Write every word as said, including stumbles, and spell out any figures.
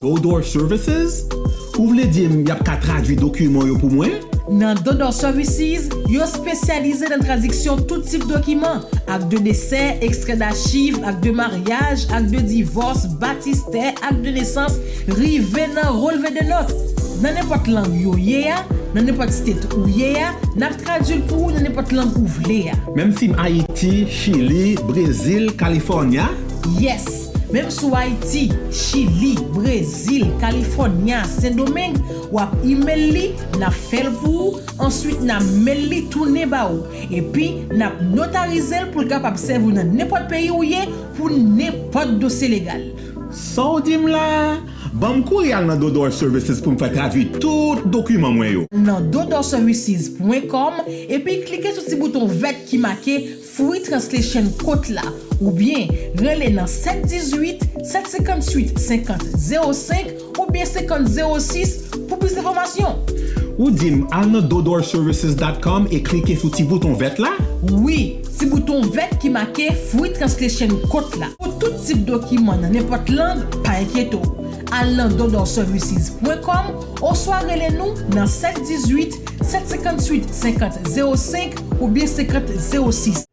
Dodor Services? Ou vle di m y ap ka tradui dokiman yo pou mwen? Nan Dodor Services, yo espesyalize nan tradiksyon tout tip dokiman, ak de desè, ekstrè dachiv, ak de maryaj, ak de divòs, batistè, ak de nesans, rive nan relve de nòt. Nan nenpòt lang yo ye a, nan nenpòt state ou ye a, n ap tradui l pou ou nan nenpòt lang ou vle a. Menm si m Ayiti, Chili, Brezil, California? Yes! Menm si w Ayiti, Chili, Brezil, California, Sendomeng, w ap email li, n ap fè l pou ou, answit n ap mail li tounen ba ou. Epi, n ap notarize l pou l kapab sèvi w nan nenpòt peyi ou ye pou nenpòt dosye legal. Sa w di m la a? Ban m kouri al nan Dodor Services pou m fè tradui tout dokiman mwen yo. Nan Dodor Services pwen kòm epi klike sou ti bouton vèt ki make Free Translation Quote la, oubyen rele nan sèt dizuit, sèt senkantuit, senkant zewo senk oubyen senkant zewo sis pou plis enfòmasyon. Ou di m al nan dodor services dot com e klike sou ti bouton vèt la? Wi, ti bouton vèt ki make Free Translation Quote la. Pou tout tip dokiman nan nenpòt lang, pa enkyete w. Al nan dodor services pwen kòm oswa rele nou nan sèt dizuit, sèt senkantuit, senkant zewo senk oubyen senkant zewo sis.